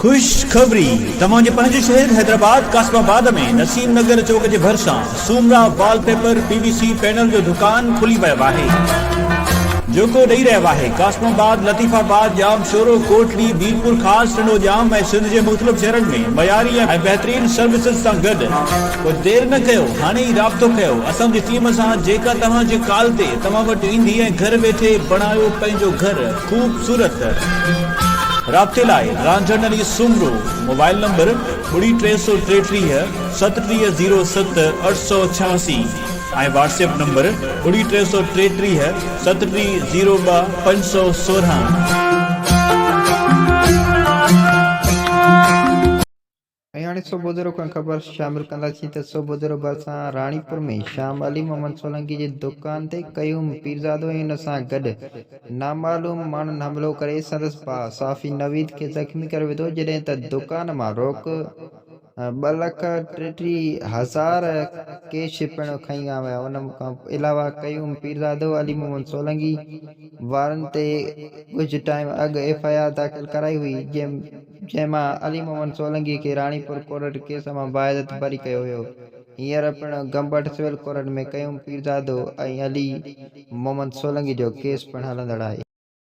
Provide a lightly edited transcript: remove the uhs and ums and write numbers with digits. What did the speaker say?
خوشخبري! توهان جي پنهنجي شهر حيدرآباد قاسم آباد ۾ نسيم نگر چوڪ جي ڀرسان Soomra wallpaper P V C panel جو دڪان کلي ويو آهي جيڪو ڏئي رهيو آهي قاسم آباد، لطيف آباد، ڄام شورو، ڪوٽڙي، ميرپور خاص، ٽنڊو ڄام ۽ سنڌ جي مختلف شهرن ۾ معياري ۽ بهترين سروسز سان گڏ. پوء دير نه ڪيو هاڻي ئي رابطو ڪيو اسان جي ٽيم سان جيڪا توهان جي ڪال تي توهان وٽ ايندي ۽ گهر ويٺي بڻايو پنهنجو گهر خوبصورت. رابطي لاء رانجهن علي سومرو موبائل نمبر ٻڙي 333 37 07 886 ۽ واٽس ايپ نمبر ٻڙي 333 37 02 516. ۽ هاڻي صوڀوديرو کان خبر شامل ڪنداسين ته صوڀوديرو ڀرسان راڻيپور ۾ شام علي محمد سولنگي جي دڪان تي قيوم پيرزادو ۽ ان سان گڏ نامعلوم ماڻهن حملو ڪري سندس ڀاء صحافي نويد کي زخمي ڪري وڌو جڏهن ته دڪان مان روڪ ٻه لک ٽيٽيهه هزار ڪيش پڻ کنئي ويا ان کان علاوه قيوم پيرزادو علي محمد سولنگي وارن تي ڪجهه ٽائيم اڳ ايف I R داخل ڪرائي هئي جنهن مان علي محمد سولنگي کي راڻيپور ڪورٽ ڪيس مان باعزت بري ڪيو ويو هينئر پڻ گمبٽ سول ڪورٽ ۾ قيوم پيرزادو ۽ علي محمد سولنگي جو ڪيس پڻ هلندڙ آهي.